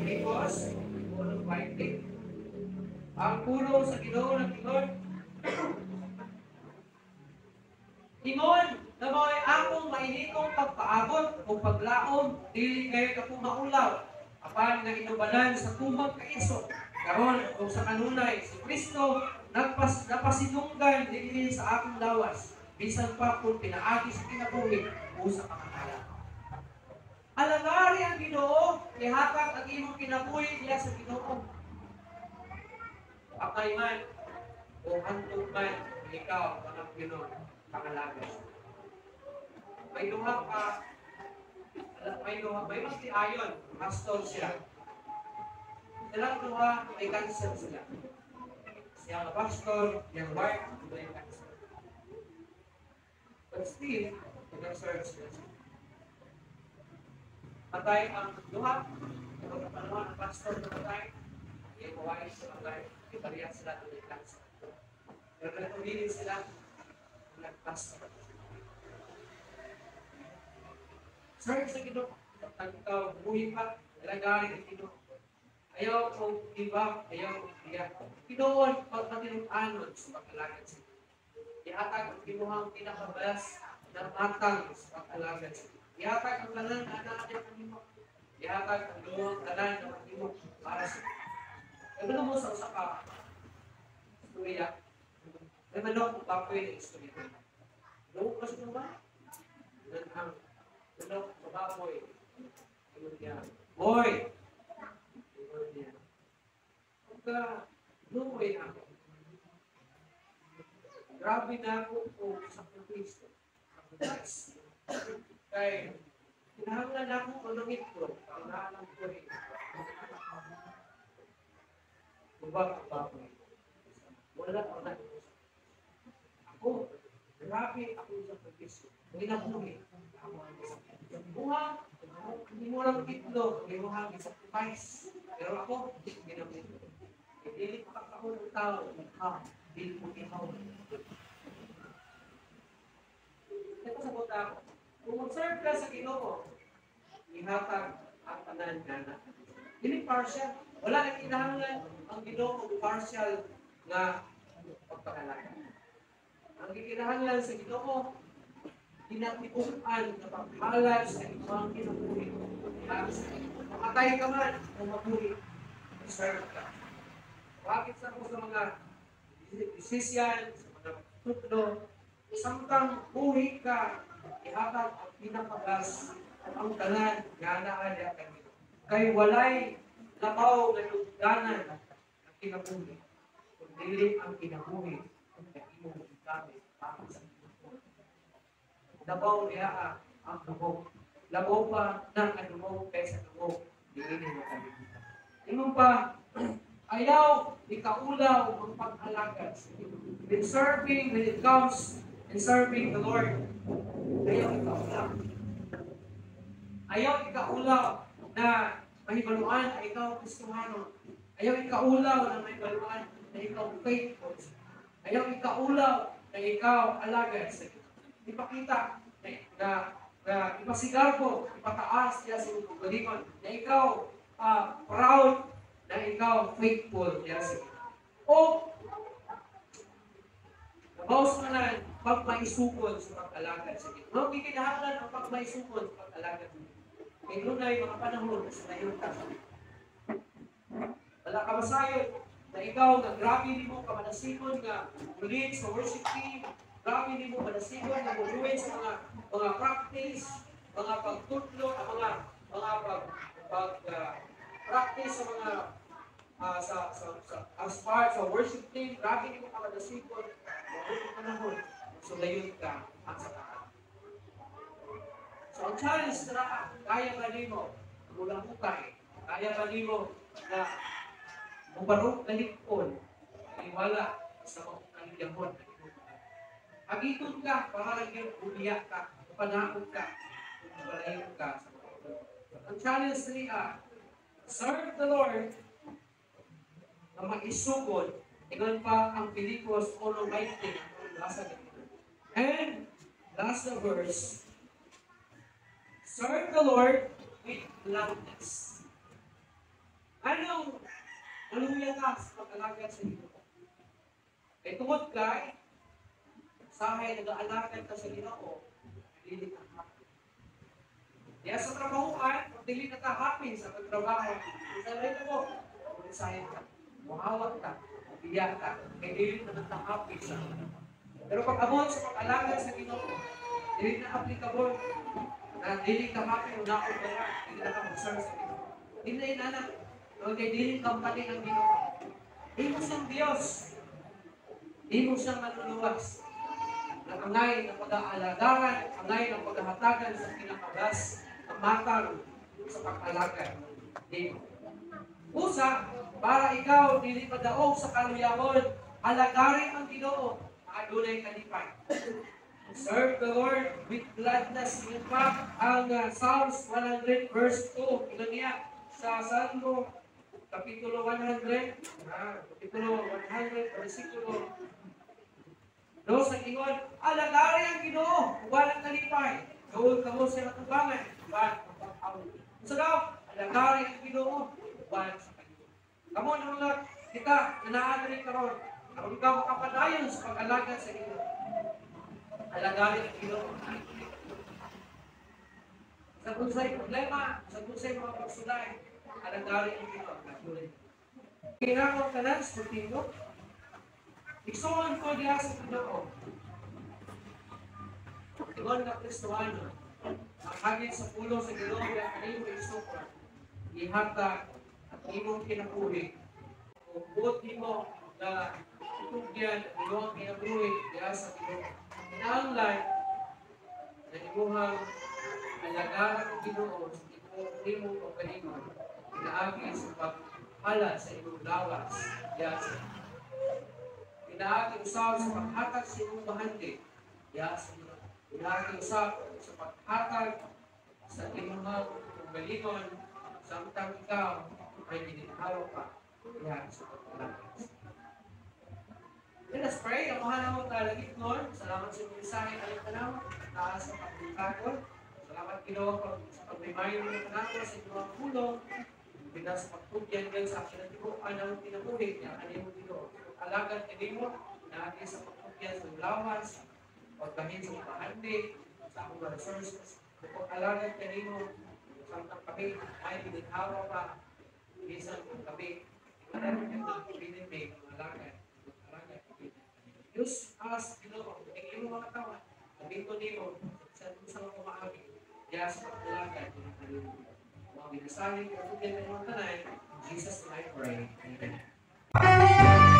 Filipos 1:20. Ang pulong sa Ginoo nag-ingon, ingon na mao'y akong mainitong pagpaabot o paglaom, dili kayo akong maulaw, apan nga inubanan sa tumang kaiso. Karon o sa kanunay, si Kristo napasinunggan dinhi sa akong lawas, bisan pa kung pinaagi sa kinabuhi o sa kamatayan. Alagari ang Ginoo, ihatag ang imong kinabuhi niya sa Ginoo. Apay man o hantog man, ikaw ang Ginoo pangalaga. May duha ka, may duha, may magtiayon, pastor siya. Silang duha, may cancer sila. Siya ang pastor, yung wife, may cancer. But still, nag-serve sila. Patay ang duha, kapag panahon ang pastor na patay, yung wife na patay, ipariya sila ng may cancer. Pero nagpabilin sila, nag-pastor. Serve sa Ginoo, pag ikaw buhi pa, alagarin ang Ginoo. Ayaw kong give up, ayaw kong biya. Ginoon, pagpatinong-anon sa pag-alagad sa Ginoo. Ihatag ang Ginoong pinakabas na matang sa pag-alagad sa Ginoo. Ihatag ang tanan na anak niya kanimo. Ihatag ang Ginoong tanan na kanimo para sa Ginoo. Kaya mo sa usa ka istorya, may manok o baboy na istorya. Manok ka sa ba? Ang manok o baboy. Ingon niya, boy! Ingon niya, pagka lumoy na ako, grabe na ako o sakripisyo. Sacrifice. Kaya, kinahanglan ako o langit ko, ang naalang ko eh. Tubag ang baboy. Wala ko na. Ako, grabe ako sa sakripisyo. Ginabuhi. Ako ang sakripisyo. Buha, hindi mo lang itlog, hindi mo lang sacrifice. Pero ako, ginabuhi. Dili pa ako ng tao, ha, dili mo ihaw. Ito sa buta ako. Kung mag-serve ka sa Ginoo, ihatag ang tanan nga na. Dili partial. Wala nang kinahanglan ang Ginoo partial nga pagpakalaga. Ang gikinahanglan sa Ginoo, kinatibukan na paghalad sa imong kinabuhi. Para sa Ginoo. Mamatay ka man o mabuhi, serve ka. Bakit sa ako sa mga decision, sa mga tutlo, samtang buhi ka, ihatag ang pinakabas at ang tanan nga naa diha kanimo. Kay walay labaw nga lugdanan ang kinabuhi, kun dili ang kinabuhi nga imong gigamit para sa Ginoo. Labaw niya ang dugo. Labaw pa nang ang dugo kaysa dugo niini nga kalibutan. Ingon pa, ayaw ikaulaw ang pag-alagad sa Ginoo. In serving, when it comes in serving the Lord, ayaw ikaulaw. Ayaw ikaulaw na mahibaluan na ikaw Kristohano. Ayaw ikaulaw na mahibaluan na ikaw faithful. Ayaw ikaulaw na ikaw alagad sa Ginoo. Ipakita na ipasigarbo, ipataas niya sa iyong kaugalingon na ikaw proud, na ikaw faithful niya sa Ginoo. O labaw sa tanan, pagmaisukon sa pag-alagad sa Ginoo. No, gikinahanglan ang pagmaisukon sa pag-alagad sa Ginoo. Kay dunay mga panahon na sanayon ka sa Wala ka masayod na ikaw nga grabe nimo ka manasikon nga mulit sa worship team, grabe nimo manasikon nga muduin sa mga practice, mga pagtudlo, ang mga pag pag practice sa mga sa as part sa worship team, grabe nimo ka manasikon, mabuti panahon, sulayon ka ang sa kaan. So ang challenge na kaya ba nimo mulahukay, kaya ba nimo na mubarog kalikon, maniwala sa mga kaliyahon. Agiton ka, para lang yung uliyak ka, panaog ka, palayo ka sa mga. Ang challenge niya, serve the Lord na maisugod, ingon pa ang Filipos 1:19, nasa ganito. And last na verse, serve the Lord with gladness. Anong maluya ka sa pag-alagad sa Ginoo? Kay tungod kay sahay nag-aalagad ka sa Ginoo, dili ka happy. Kaya sa trabahuan, pag dili na ka happy sa pagtrabaho, sa lahat mo, resign ka, muhawak ka, biya ka, kay dili na ka happy sa trabaho. Pero pag abot sa pag-alagad sa Ginoo, dili na applicable na dili ka happy o naog ka na, dili na ka mag-serve sa Ginoo. Dili na inana, kay dili kampani ang Ginoo. Imo siyang Diyos. Imo siyang manluluwas. Nakangay ng pag-aalagaran, angay ng paghahatagan sa pinakabas ang matang sa pag-alagad nimo. Usa, para ikaw dili padaog sa kaluyahon, alagarin ang Ginoo, adunay kalipay. Serve the Lord with gladness. Yun pa ang Psalms 100 verse 2. Ilan niya sa Salmo Kapitulo 100, Kapitulo 100, versikulo 2, ang ingon, alagari ang Ginoo, uban ang kalipay. Doon kamo sa katubangan, uban ang pag-awit. So daw, alagari ang Ginoo, uban sa kalipay. Kamo na mga kita, na naa diri karon, aron ka makapadayon sa pag-alagad sa Ginoo. Alagari ang Ginoo. Sa unsay problema, sa unsay mga pagsulay, alagari ang Ginoo. Kinakot tanan sa tingog. Igsoon ko diha sa Ginoo. Ingon nga Kristohano, ang hagit sa pulo sa Ginoo nga kanimo isukon, ihatag at imong kinabuhi. Kung buot nimo na itugyan ang imong kinabuhi diha sa Ginoo. Kinahanglan na imuhang alagaran ang Ginoo sa imong kaugalingon, pinaagi sa paghala sa imong lawas diha sa Ginoo. Pinaagi usab sa paghatag sa imong bahandi diha sa Ginoo. Pinaagi usab sa paghatag sa imong kaugalingon samtang ikaw ay gininhawa pa diha sa paghalad. Let us pray. Ang mahal na talagit nun. Salamat sa inyong mensahe ngayong tanaw. Taas sa pagkakon. Salamat, Ginoo, sa pag-remind mo ng sa inyong pulong. Binas pagtugyan yan sa kinatibuan ng kinabuhi niya. Ano yung Ginoo? Alagad kanimo na sa pagtugyan sa lawas, pagbahin sa bahandi, sa akong resources. Pag-alagad kanimo samtang kami ay gininhawa pa bisan kung kami pinipig alagad. Use us, Ginoo, ang imong mga katawan, gamiton nimo sa sa mga kumaagi, diya sa pag-alagad ng kanimo. Mga minasahe, katugyan ng mga tanan, in Jesus' name I pray. Amen. Ang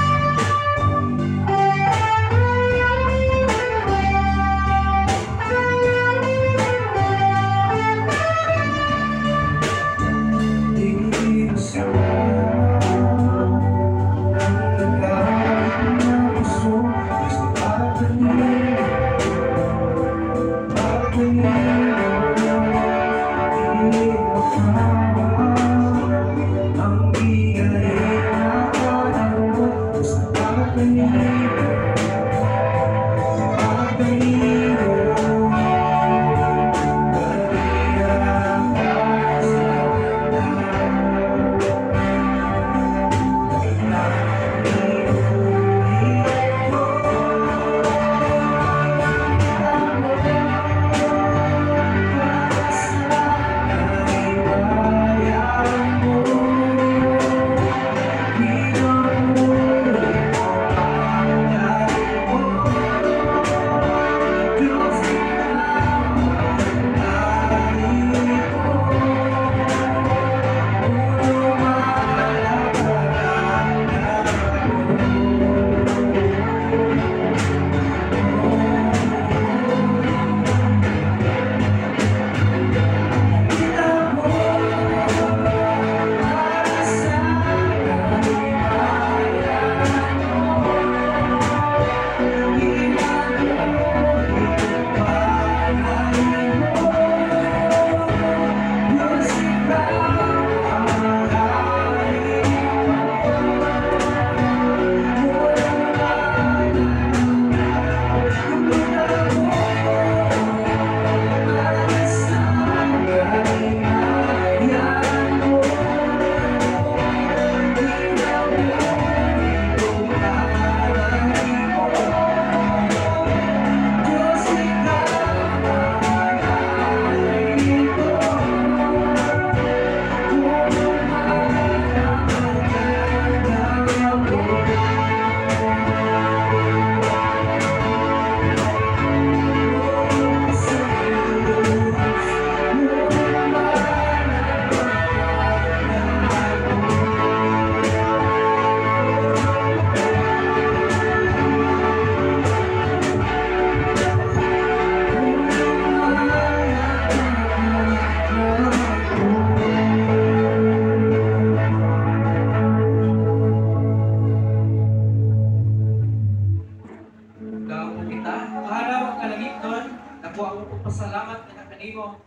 kanimo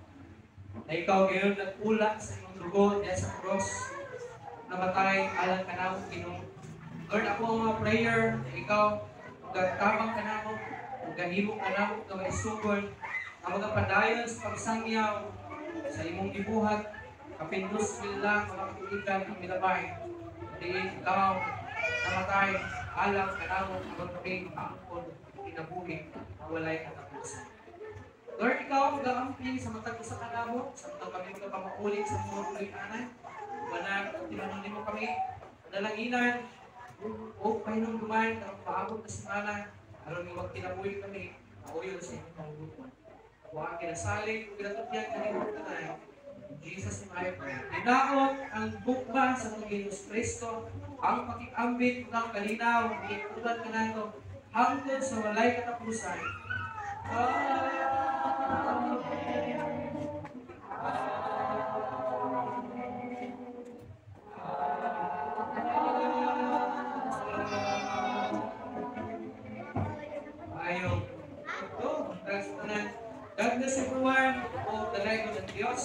na ikaw gayon nag-ula sa imong dugo diya sa cross, namatay alang kanamo, Ginoo. Lord, ako ang mga prayer na ikaw magatabang kanamo, magahimo kanamo nga maisugon nga magapadayon sa pagsangyaw sa imong gibuhat kapin 2,000 lang ang mga katuigan ang milabay. Diin ikaw namatay alang kanamo aron kami makaangkon kinabuhi nga walay katapusan. Lord, ikaw ang magaampi sa matag usa kanamo samtang kami magapamaulit sa mga puloy-anan. Ubanan ug tinunon nimo kami, panalanginan o pahinumduman karong paabot na semana aron nga magkinabuhi kami mauyon sa imong kaubuton. Wa kinasalig ug ginatupyan kanimo tanan. In Jesus' name I pray. Hinaot ang gugma sa atong Ginoong Kristo, ang pakig-ambit ug ang kalinaw, uban kanato hangtod sa walay katapusan. Amen. Amen. Amen. Ayo. Ito, tanan. God bless everyone. O dalayon ng Diyos.